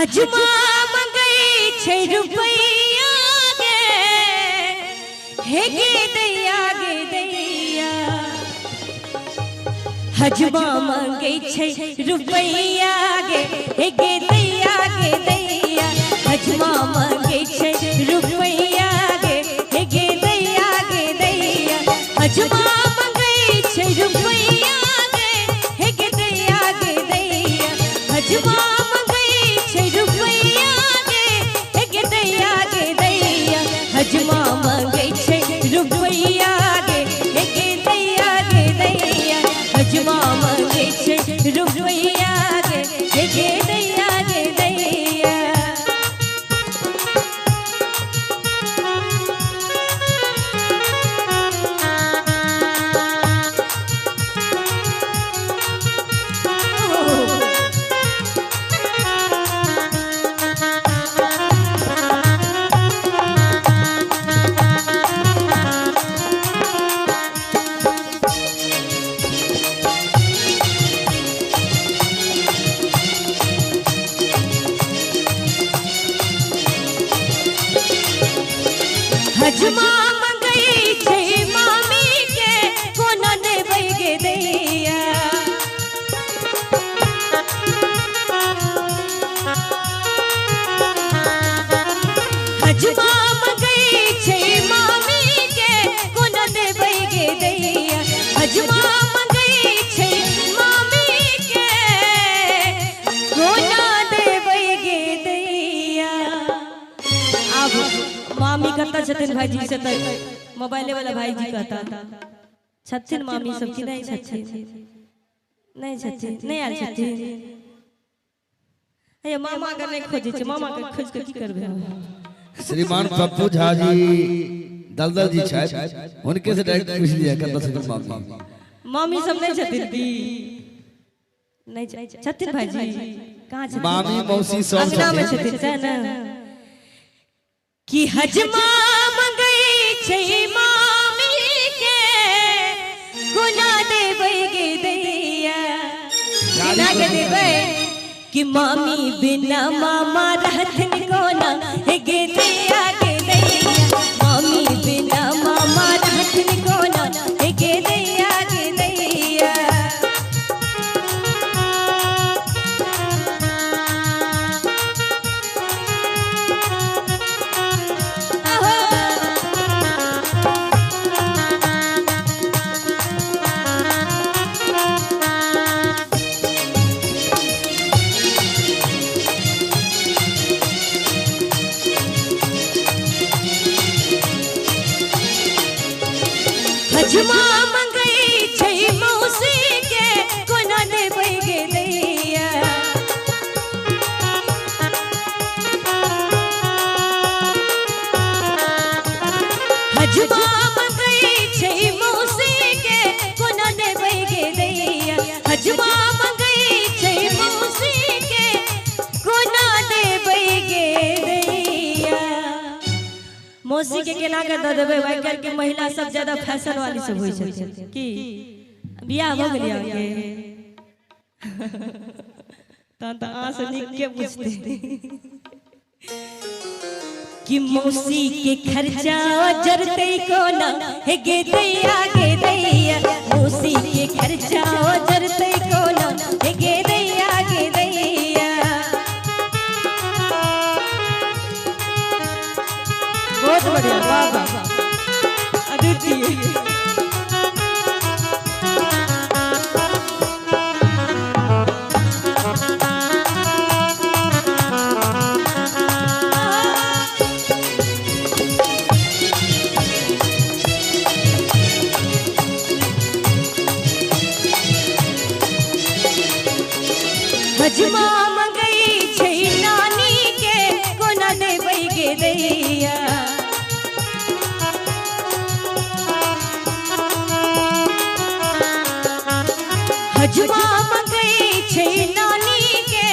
हजमा मंगै छै रुपैया गे, हे गे दैया गे दैया। हजमा मंगै छै रुपैया गे, हे गे दैया गे दैया। हजमा मंगै छै रुपैया गे, हे गे दैया गे दैया। हजमा मंगै छै रुपैया गे, हे गे दैया गे दैया। हजमा मंगै छै रुपैया गे, हे गे दैया गे दैया। हजमा मंगै छै रुपैया गे, हे गे दैया गे दैया। हजमा मंगै छै रुपैया गे, हे गे दैया गे दैया। हजमा मंगै छै मामी के, कोना देबै गे दैया। हजमा मंगै छै मामी के, कोना देबै गे दैया। हजमा मंगै छै मामी के, कोना देबै गे दैया। आब मामी कतऽ छथिन भाईजी से तऽ मोबाइले वाला भाईजी कहता छथिन मामी सब कि नहीं छथिन? नहीं छथिन, नहीं आयल छथिन। हे मामा के नहीं खोजै छै, मामा के खोज के की करबै? श्रीमान पप्पू झा जी दलदल जी छथि, हुनके से डायरेक्ट पूछ लिया कतऽ छथिन मामी। मामी सब नहीं छथिन की? नहीं छथिन भाईजी, कहाँ छथिन? मामी मौसी सब अंगना में छथिन सैह ने? कि हजमा मंगै छै मामी के, कोना देबै गे दैया। कोना के देबै? कि मामी बिना मामा रहथिन कोना, हे गे दैया गे दैया। मामी बिना मामा रहथिन कोना, हे गे दैया गे दैया। हजमा मंगै छै मौसी के, कोना देबै गे दैया। हजमा मंगै छै मौसी के, कोना देबै गे दैया। हजमा मंगै छै मौसी के, कोना देबै गे दैया। मौसी के केना के दऽ देबै? आइ काल्हि के महिला सब ज्यादा फैशन वाली सब होइ छथिन। की बियाह भऽ गेलै अहाँके? तहन तऽ अहाँ से नीक के पूछतै कि मौसी के खर्चा जरतै कोना, हे गे दैया गे दैया। मौसी के खर्चा जरतै कोना, हे गे दैया गे दैया। बहुत बढ़िया, वाह वाह, अद्वितीय। हजमा मंगै छै नानी के, कोना देबै गे दैया। हजमा मंगै छै नानी के,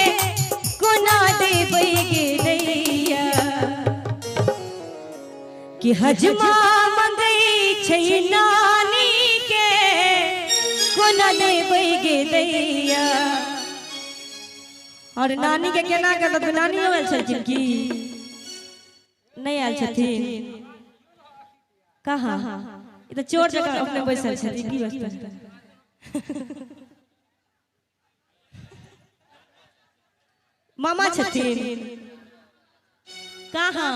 कोना देबै गे दैया। कि हजमा मंगै छै नानी के, कोना देबै गे दैया। और नानी के केना के तऽ नानी आयल छलखिन की नहि आयल छथिन? कहाँ ई तऽ चोर जकाँ अपने बैसल छथिन की बजतै? मामा छथिन कहाँ?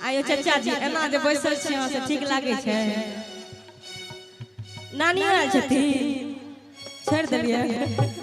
आयो चचा जी एना जे बैसल छी अहाँ से ठीक लागै छै? नानी आयल छथिन? छोड़ि देलियै।